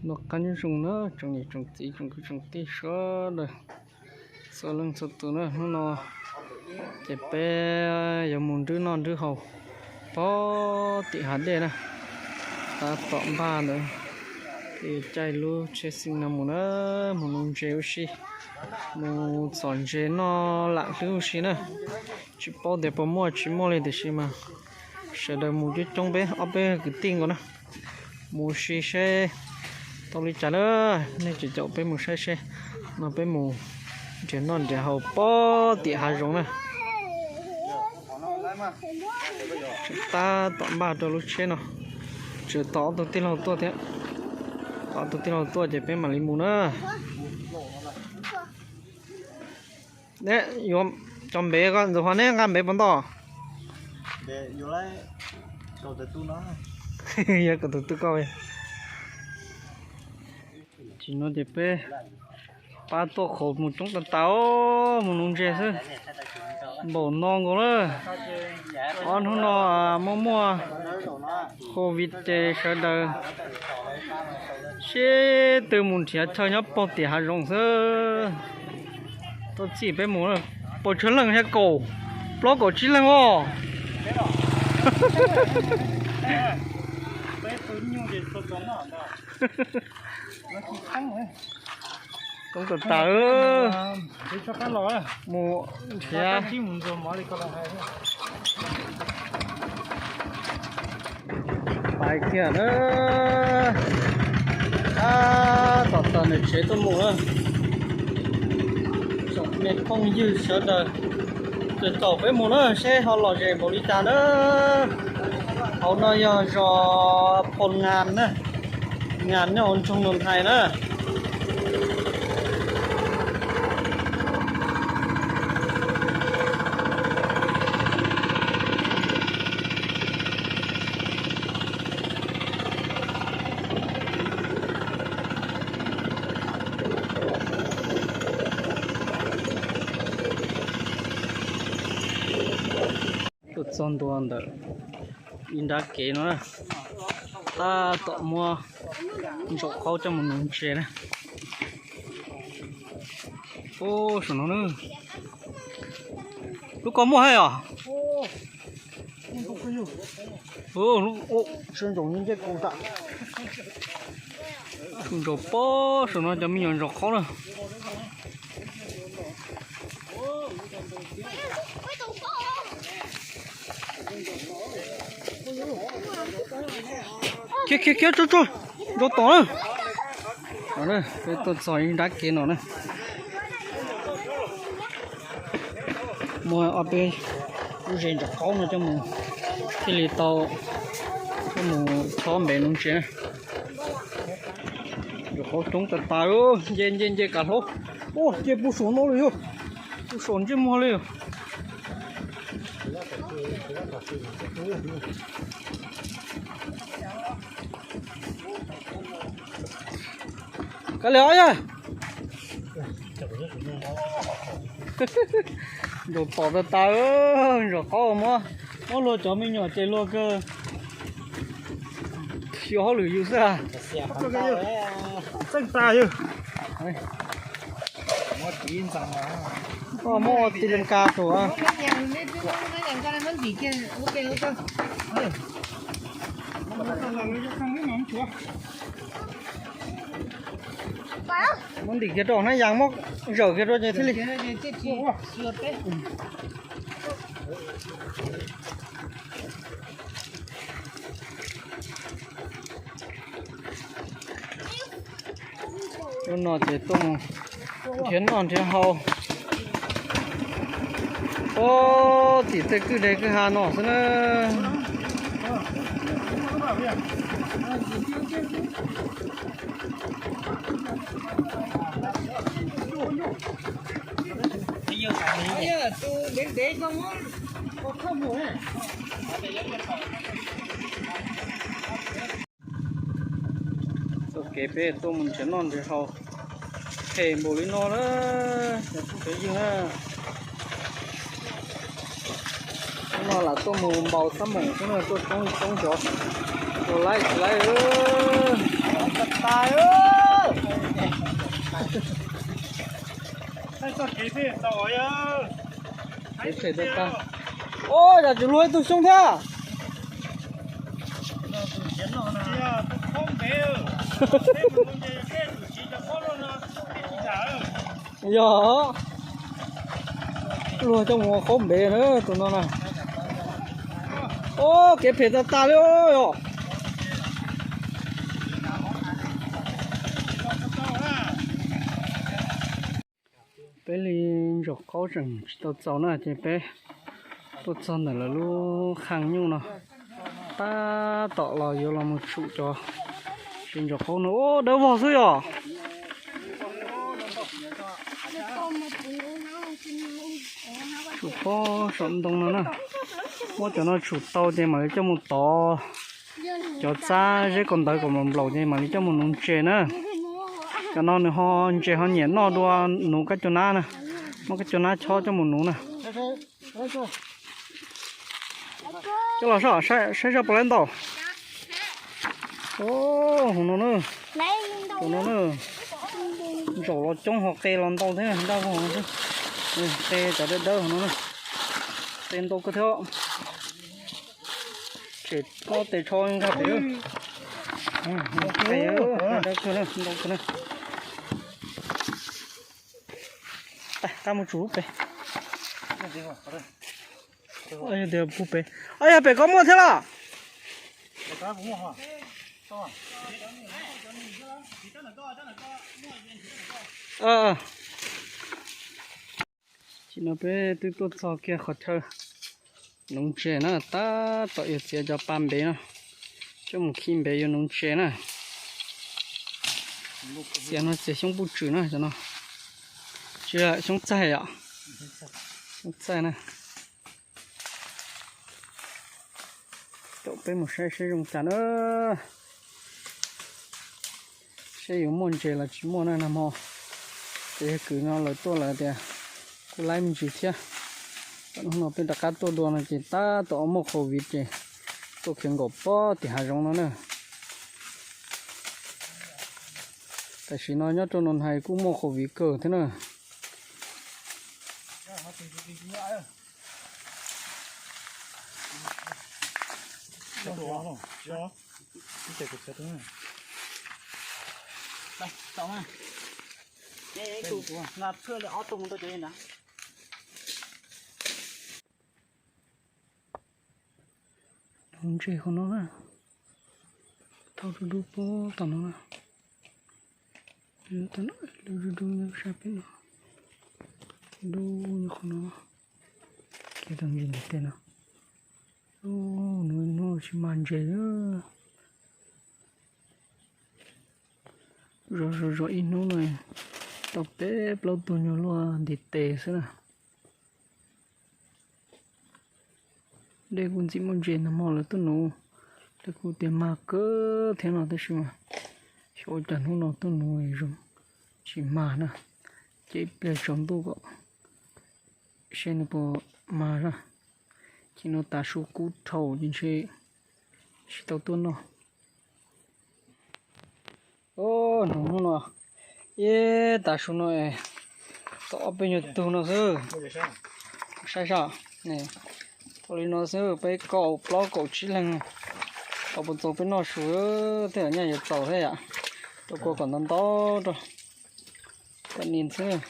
Noj qab nyob zoo na tsoom niam tsoom txiv tsoom kwv tsoom tij sawv daws txhua leej txhua tus na, hnub no ces peb yuav mus nrwb noj nrwb haus pog tim hav dej na. Tab tom npaj ntawd ces caij lub tsheb xeem no mus na, mus nuv ntses ua si, mus txhom ntses noj lam hlwb ua si na. Tsis paub tias puas muaj tsis muaj li tiam sis mas sawv daws mus coob coob peb ob peb kwv tij nkaus na. Mus ua si seb tau li cas na, nej caum caum peb mus saib seb. No peb mus nrhiav noj nrhiav haus pog tim hav zoov na. Tab tom npaj rau lub tsheb no, tseem tos ob tug tij laug tuaj thiab. Tos ob tug tij laug tuaj ces peb mam li mus na. Neb yuav cov npev ko ntxuav hov neb nqa npev puas ntau? Yuav kom tus twg koj. Tsis no ces peb pab tuaj qhov mus coob tas tas, mus nuv ntses xwb. Npaum no nkaus lawm. Ob hnub no muaj muaj covid ces sawv daws sib tw mus nrhiav chaw nyob pog tim hav zoov xwb. Tuaj txij peb mus puas tsawg leej thiab, kaum plaub kaum tsib leej os. Coob tas tas. Mus nrhiav pais kiag na. Tab tom txog ntawm tsev tuaj mus na. Tsoom me phooj ywg sawv daws, caum peb mus na seb ho lom zem npaum li cas na. Hauv no yog zos Phoo Ngas na, Ngas nyob hauv nroog Nus Hais na. Tuaj txog ntua ntawm ib nrab kev no na, tab tom muab ntsaum qaub coj mus nuv ntses na. Ub, saum no na. Lub ko muaj thiab os. Ntsaum ncej kus tas. Ntsaum pob saum no cov me nyuam ntsaum qaub na. Khiav khiav khiav tsuag tsuag, ntsaum tom na. Peb tuaj txog ib nrab kev no na. Muaj ob peb lub zes ntsaum qaub no coj mus, thiaj li tau coj mus chob npev nuv ntses na. Ntsaum qaub coob tas tas, nce nce nce kav hlaub. Ua, nce puag saum no li yog, puag saum ntsej muag li. Kav liam os yog. Ntsaum tom tas tas, ntsaum qaub muab, muab luag cov me nyuam ces luag kawg. Xyov hauj lwm yus xwb. Txeej tas yog. Koj muab ua ti lem kas tus. Muab ntim kiag rau hnab yas, muab zawm kiag rau ces thiaj li. Hnub no ces tuaj mus nrhiav noj nrhiav haus puag tim tej kwj deg kwj ha no xwb na. Txoj kev peb tuaj mus nrhiav noj nrhiav haus phem npaum li no na, cov phooj cov ywg na. Hnub no lam tuaj mus npaus xab moom xwb na, tuaj coob li coob cov, tus laib tsis laib. Ua cas tsis luag ib tug xyoob thiab? Yog, luag coj mus ua qaub npev na tus no na. Ub, kev phem tas tas li os. Peb li ntsaum qaub tseem tsis tau txaus na ces peb tuaj txog ntawm lawv lub qhee nyuj no, tab tom los yuav los mus tshum cov tsev ntsaum qaub no. Ub, dawb vog xwb yom. Tshum pob saum ntoo no na. Muab cov no tshum tau ces mam li coj mus tov cov txab zeb kaus ntawv kom nplaum nplaum ces mam li coj mus nuv ntses na. Cov no nws ho ntses ho nyiam noj dua nuv kab cua nab na. Muab kab cua nab chob coj mus nuv na. Coj los saib, saib zaj puas laib ntau. Ub, hauv no na, hauv no na, ntsaum los coob ho qe los ntau thiab, nraj vog no xwb. Qe cov dawb dawb hauv no na, qe ntau kawg thiab. Tshem ob tes tsho nkag pem. Qe, dawb kawg na, ntau kawg na. Qab mus tsuas lub pem. Yog tias puag pem, yog pem ko muaj thiab los? Tam sim no peb twb tuaj txog kiag qhov chaw nuv ntses na, tab tom yuav txiav cov pa npev no coj mus khi npev yuav nuv ntses na. Txiav no txiav xyoob puj tswm na, cov no tsis, xyoob txaij yom, xyoob txaij na. Caum peb mus saib seb zoo cas na. Seb yuav muaj ntses los tsis muaj na nag hmo. Ces yog kwv no lawv tuaj lawv tias kuj laib me ntsis thiab. Tam hnub no peb rov qab tuaj dua no ces tab tom muaj covid ces tuaj khiav nkaum pob tim hav zoov no na. Tam sim no nyob rau Noo Hais kuj muaj covid kawg thiab na. Nuv ntses qhov no na, thauj du du puag tom no na. Lub du du nyob sab pem no, du nyob qhov no, kev tau ntsis ntiv tes no. Nuv ib hnub tsis mag ntses. Zov zov zov ib hnub no tau peb plaub tug nyuag luaj ntiv tes xwb na. Dej kuj ntxim muaj ntses nag hmo lawv tuaj nuv, dej kuj tias mag kawg thiab no tab sis mas xyov ua cas hnub no tuaj nuv zoo tsis mag na. Ces ib pliag tsaus ntuj kom seb nws puas mag na. Ces no tav su kub dhau ces ntshe tsis tau tuaj noj. Ub, hnub no ib tav su no tau ob peb nyuag tug no xwb. Saib saib, tau li no xwb, peb kaum plaub kaum tsib leeg, tau puas txaus peb noj su, tej zaum nyaj yuav txaus thiab yom. Rau kua kom ntau ntau rau kom nim xwb.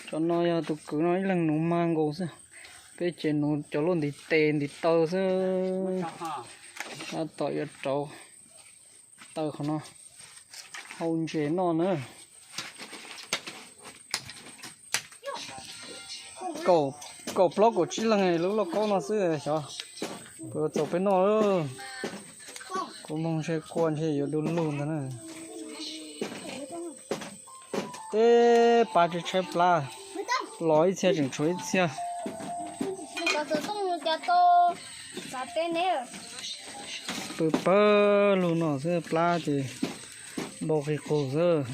Cov no yog tus kwv no ib leeg nuv mag nkaus xwb, peb ces nuv cov luaj ntiv tes ntiv taw xwb. Tab tom yuav rauv taw qhov no hau ntses noj na. Kaum plaub kaum tsib leeg lub lauj kaub no xwb xyov puas txaus peb noj. Kuv moog ntshe kua ntshe yuav du lug ntag na. Teb pab tsis tshaib plab, los ib txhia tseem tshuav ib txhia. Pw pawg lug no xwb plab ces npau qis qus xwb.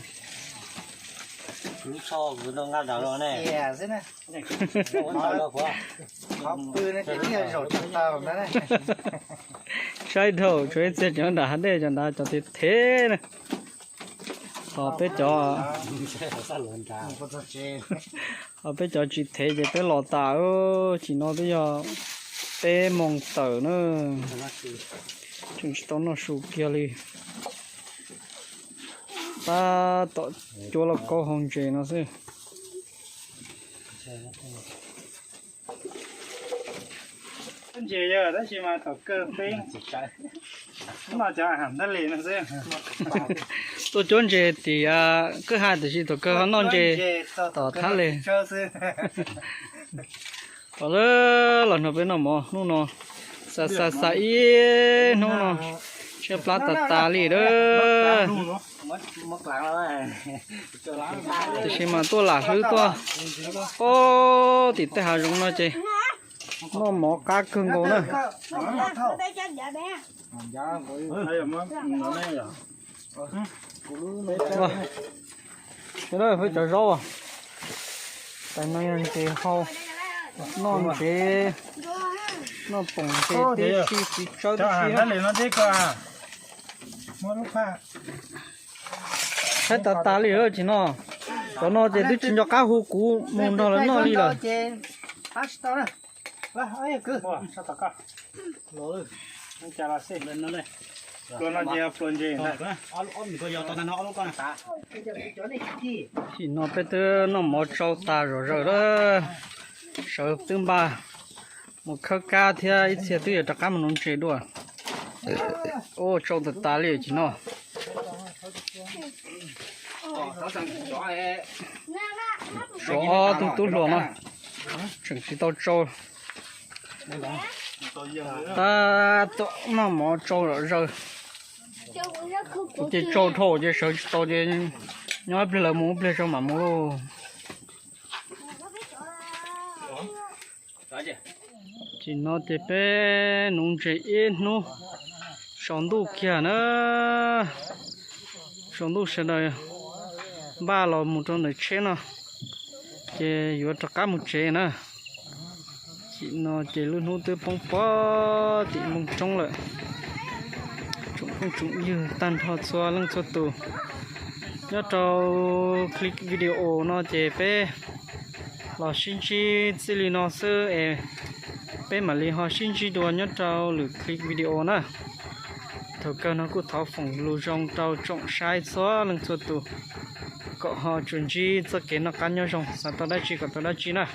Saib dhau tshuav ib txhia tseem nram hav dej cov nrad cov thev thev na. Ho peb cov, ho peb cov tsis thev ces peb los tas, tsis no twb yog peb moos tawm na. Tseem tsis tau noj su kiag li. Tab tom cuab lauj kaub hau ntses no xwb. Ntses yog tab sis mas thaum kawg peb no cov ham ntag li no xwb. Tuaj cuab ntses tim kwj ha tiam sis thaum kawg ho noj ntses tom thab li. Los lawm, los nrog peb noj mov hnub no. Xa xa xa ib hnub no, tshaib plab tas tas li lawm. Tiam sis mas tuaj lam hlwb tuaj pob tim tej hav zoov no ces noj mov qab kawg nkaus na. Peb cov zaub, tais no yog ntses hau, noj ntses, noj poom ntses tib si txiv tsawb tib si. Tshaib tas tas li lawm tsis no. Cov no ces twb tsis nco qab hu kuv mus nrog lawv noj li lawm. Tim no peb twb noj mov tsau tas zom zaws lawm, sawv twb npaj mus khawb kab thiab ib txhia twb yuav rov qab mus nuv ntses dua. Ua tsau tas tas li tim no. Tshuav ob tug tub hluas no tseem tsis tau tsau. Tab tom noj mov tsau zom zaws. Kuv ces tsau dhau ces sawv tsis tau ces nyob ib pliag lawv mus ib pliag tso mam mus lauj. Tim no ces peb nuv ntses ib hnub tsaus ntuj kiag na. Tsaus ntuj sawv daws npaj los mus rau ntawm tsheb no ces yuav rov qab mus tsev na. Tim no ces lub hnub twb poob pob tim npoo roob lawm. Tsoom phooj tsoom ywg tag nrho txhua leej txhua tus, nyob rau clip video no ces peb los sib ntsib txij li no xwb es peb mam li ho sib ntsib dua nyob rau lwm clip video na. Thaum kawg no kuj thov foom lus zoo rau tsoom saib txhua leej txhua tus kom ho tsuas ntsib txoj kev noj qab nyob zoo, xav tau dab tsi kom tau dab tsi na.